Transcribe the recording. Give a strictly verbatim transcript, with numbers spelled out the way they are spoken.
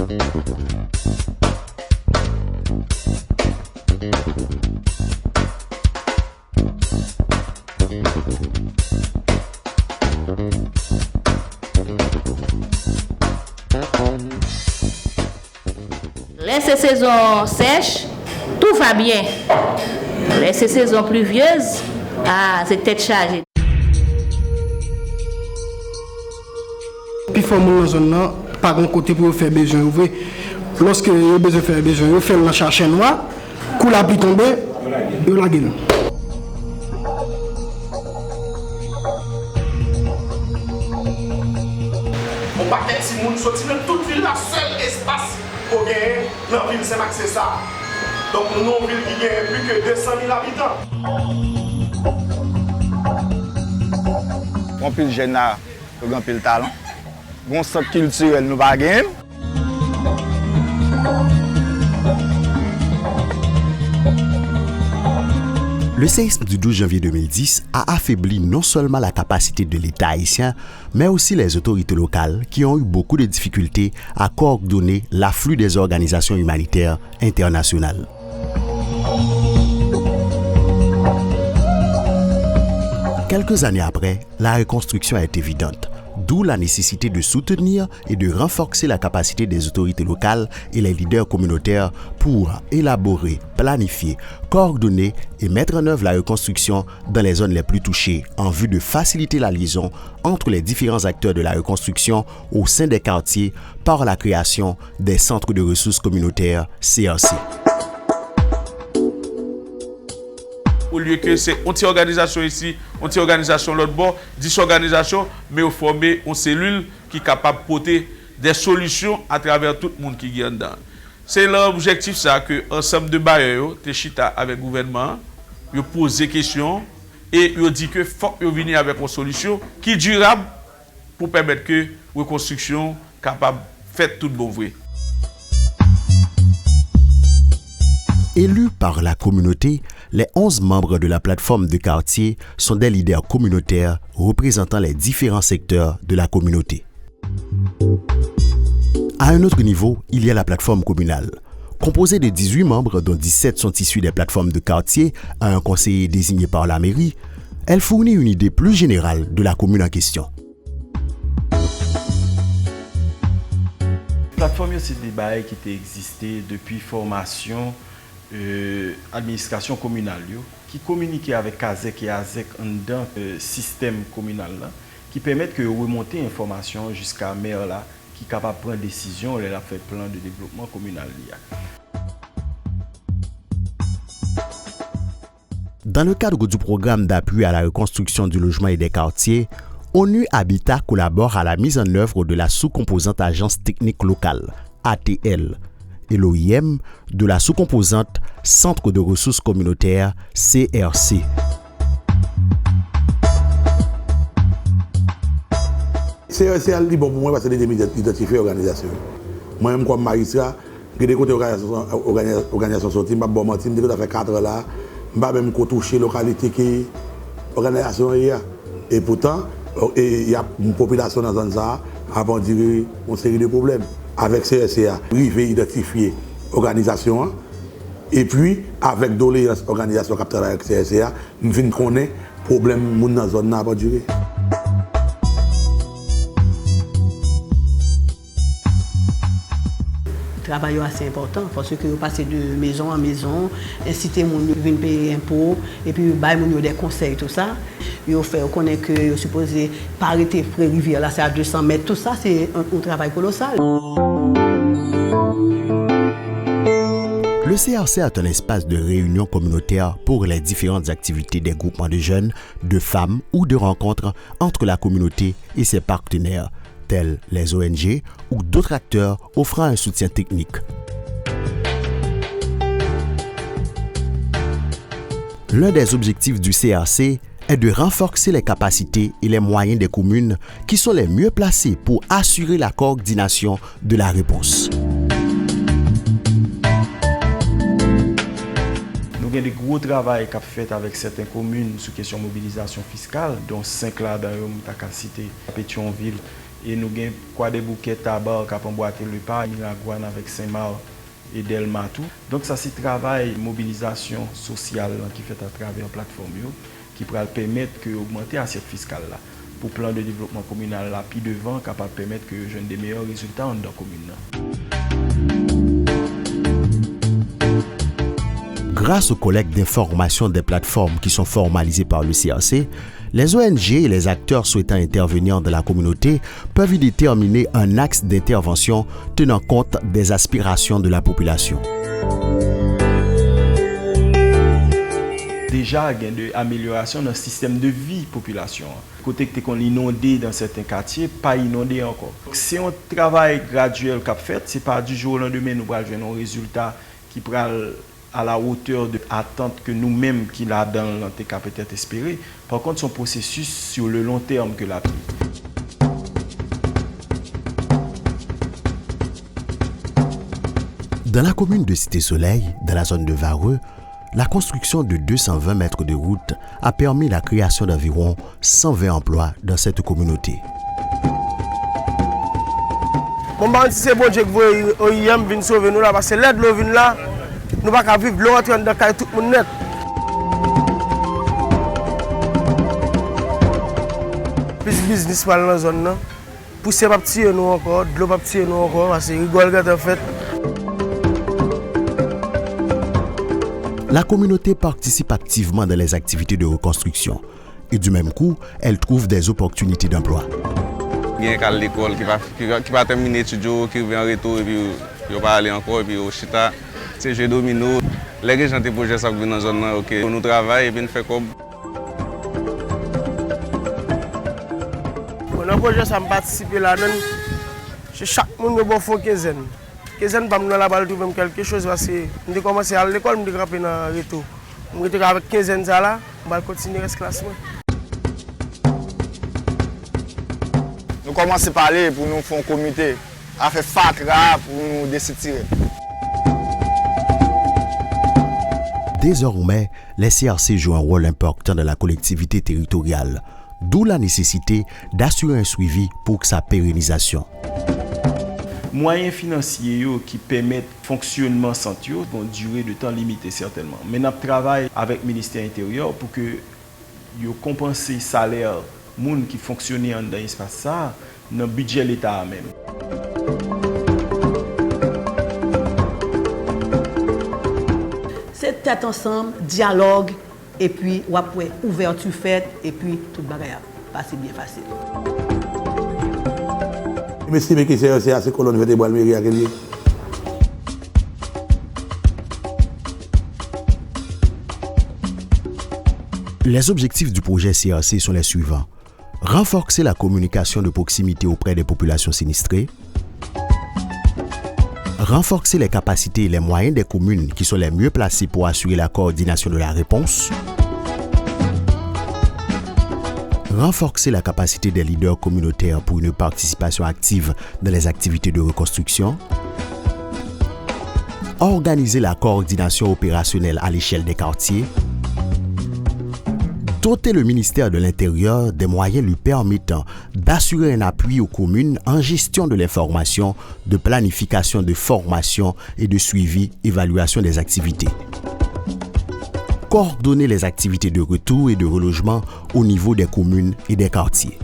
Lè se sezon sèch, tout va byen. Lè se sezon plivyez, a, se tèt chaje. Pifò moun nan zòn nan pa gen kote pou yo fè bezwen yo vre. Lòske yo bezwen fè bezwen yo, fè l nan chache nwa. Kou lapli tonbe, yo lage l. Yon pakèt timoun soti nan tout vil la, sèl espas ou genyen nan vil Senmak se sa. Donk, nou nan yon vil ki genyen plis ke de san mil abitan. Yon pil jèn la, yo gen anpil talan. Gon sant kiltirèl nou pa genyen. Le séisme du douze janvier deux mille dix a affaibli non seulement la capacité de l'État haïtien, mais aussi les autorités locales qui ont eu beaucoup de difficultés à coordonner l'afflux des organisations humanitaires internationales. Quelques années après, la reconstruction est évidente, d'où la nécessité de soutenir et de renforcer la capacité des autorités locales et les leaders communautaires pour élaborer, planifier, coordonner et mettre en œuvre la reconstruction dans les zones les plus touchées en vue de faciliter la liaison entre les différents acteurs de la reconstruction au sein des quartiers par la création des centres de ressources communautaires, C R C. Olye ke se yon ti òganizasyon isi, yon ti òganizasyon lòt bò, dis òganizasyon, men yo fòme yon selil ki kapab pote de solisyon atravè tout moun ki gen anndan. Se nan objektif sa ke ansanm de bayè yo te chita avèk gouvènman an, yo poze kesyon e yo di ke fòk yo vini avèk yon solisyon ki dirab pou pèmèt ke rekonstriksyon kapab fèt tout bon vre. Élus par la communauté, les onze membres de la plateforme de quartier sont des leaders communautaires représentant les différents secteurs de la communauté. À un autre niveau, il y a la plateforme communale. Composée de dix-huit membres, dont dix-sept sont issus des plateformes de quartier, à un conseiller désigné par la mairie, elle fournit une idée plus générale de la commune en question. Platfòm yo se de bagay ki te egziste depi fòmasyon, e, administrasyon kominal yo, ki kominike avèk kazèk e azèk anndan, e, sistèm kominal la, ki pèmèt ke yo remonte enfòmasyon jiska mè la, ki kapab pran desizyon lè l ap fè plan de devlopman kominal li a. Dans le cadre du programme d'appui à la reconstruction du logement et des quartiers, ONU Habitat collabore à la mise en œuvre de la sous-composante Agence Technique Locale, A T L, et l'O I M de la sous-composante Centre de ressources communautaires, C R C. C R C a li bon pou mwen paske li te idantifye òganizasyon yo. Mwen menm kòm majistra, gen de kote òganizasyon, òganiz-, òganizasyon soti, m p ap ba w manti, m te gentan fè kat an la, m pa menm ko touche lokalite ke òganizasyon an ye a. E poutan, e y ap, popilasyon nan zòn sa a ap andire yon seri de pwoblèm. Avèk C R C a, rive idantifye òganizasyon an, epi avèk doleyans òganizasyon k ap travay ak C R C a, m vin konnen pwoblèm moun nan zòn nan ap andire. Travay yo ase enpòtan, paske yo pase de mezon an mezon, ensite moun yo vin peye enpo, epi bay moun yo de konsèy, tou sa. Yo fè yo konnen ke yo sipoze pa rete pre rivyè la, se a de san mèt, tou sa, se yon, yon travay kolosal. Le C R C est un espace de réunion communautaire pour les différentes activités des groupements de jeunes, de femmes ou de rencontres entre la communauté et ses partenaires, tels les O N G ou d'autres acteurs offrant un soutien technique. L'un des objectifs du C R C est de renforcer les capacités et les moyens des communes qui sont les mieux placées pour assurer la coordination de la réponse. Nou gen de gwo travay k ap fèt avèk sèten komin sou kesyon mobilizasyon fiskal, don senk ladan yo, m ta ka site Petyonvil, E nou gen Kwadèboukè, Taba k ap anbwate Lepa, Miragwàn avèk Senmak e Dèlma tou. Donk sa se travay mobilizasyon sosyal lan ki fèt atravè platfòm yo, ki pral pèmèt ke ogmante asyèt fiskal la, pou plan de devlopman kominal la pi devan kapab pèmèt ke yo jwenn de meyè rezilta anndan komin nan. Grâce aux collectes d'informations des plateformes qui sont formalisées par le C R C, les O N G et les acteurs souhaitant intervenir dans la communauté peuvent y déterminer un axe d'intervention tenant compte des aspirations de la population. Deja gen de amelyorasyon nan sistèm de vi popilasyon an. Kote ki te konn inonde dans certains quartiers, pa inonde ankò. Se yon travay gradyèl k ap fèt, se pa du jour au lendemain nou pral jwenn yon rezilta ki pral à la hauteur de atant ke nou menm ki ladan l lan te ka petèt espere. Pa kont, se yon pwosesis sur le long terme ke l ap ye. Dans la commune de Cité Soleil, dans la zone de Varreux, la construction de deux cent vingt mètres de route a permis la création d'environ cent vingt emplois dans cette communauté. Bon, m pa konn si se Bondye ki voye O I M vin sove nou la, paske lè dlo vin la, nou pa ka viv, dlo rantre anndan kay tout moun nèt. Plis biznis pral nan zòn nan. Pousyè p ap tiye nou ankò, dlo p ap tiye nou ankò, paske rigòl gentan fèt. La communauté participe activement dans les activités de reconstruction et du même coup, elle trouve des opportunités d'emploi. Gen k al lekòl ki pa, ki, ki pa tèmine etid yo, ki rive an reto, epi yo pa ale ankò, epi yo chita, se jwe domino. Lè gen jan de pwojè sa k vin nan zòn nan, oke, nou travay epi n fè kòb. Bon, nan pwojè sa, m patisipe ladan l. Se chak moun yo ba w fon kenzèn. Kenzèn pa m nan la pral touve m kèlke choz, paske m te kòmanse al lekòl, m te kanpe nan reto. M rete avèk kenzèn sa la, m pral kontinye rès klas mwen. Nou kòmanse pale pou nou fè yon komite, afè fatra pou nou destriktiren. Désormais, les C R C jouent un rôle important dans la collectivité territoriale, d'où la nécessité d'assurer un suivi pour sa pérennisation. Mwayen finansye yo ki pèmèt fonksyònman sant yo gen yon dire de tan limite sètènman, men n ap travay avèk Ministè Enteryè pou ke yo konpanse salè moun ki fonksyone anndan espas sa a nan bidjè Leta a menm. Se tèt ansanm, dyalòg, epi w ap wè ouvèti fèt, epi tout bagay ap pase byen fasil. M estime ke C R C a se kolòn vètebral meri a ke l ye. Les objectifs du projet C R C sont les suivants. Renforcer la communication de proximité auprès des populations sinistrées. Renforcer les capacités et les moyens des communes qui sont les mieux placées pour assurer la coordination de la réponse. Renforcer la capacité des leaders communautaires pour une participation active dans les activités de reconstruction. Organiser la coordination opérationnelle à l'échelle des quartiers. Doter le ministère de l'Intérieur des moyens lui permettant d'assurer un appui aux communes en gestion de l'information, de planification, de formation et de suivi, évaluation des activités. Coordonner les activités de retour et de relogement au niveau des communes et des quartiers.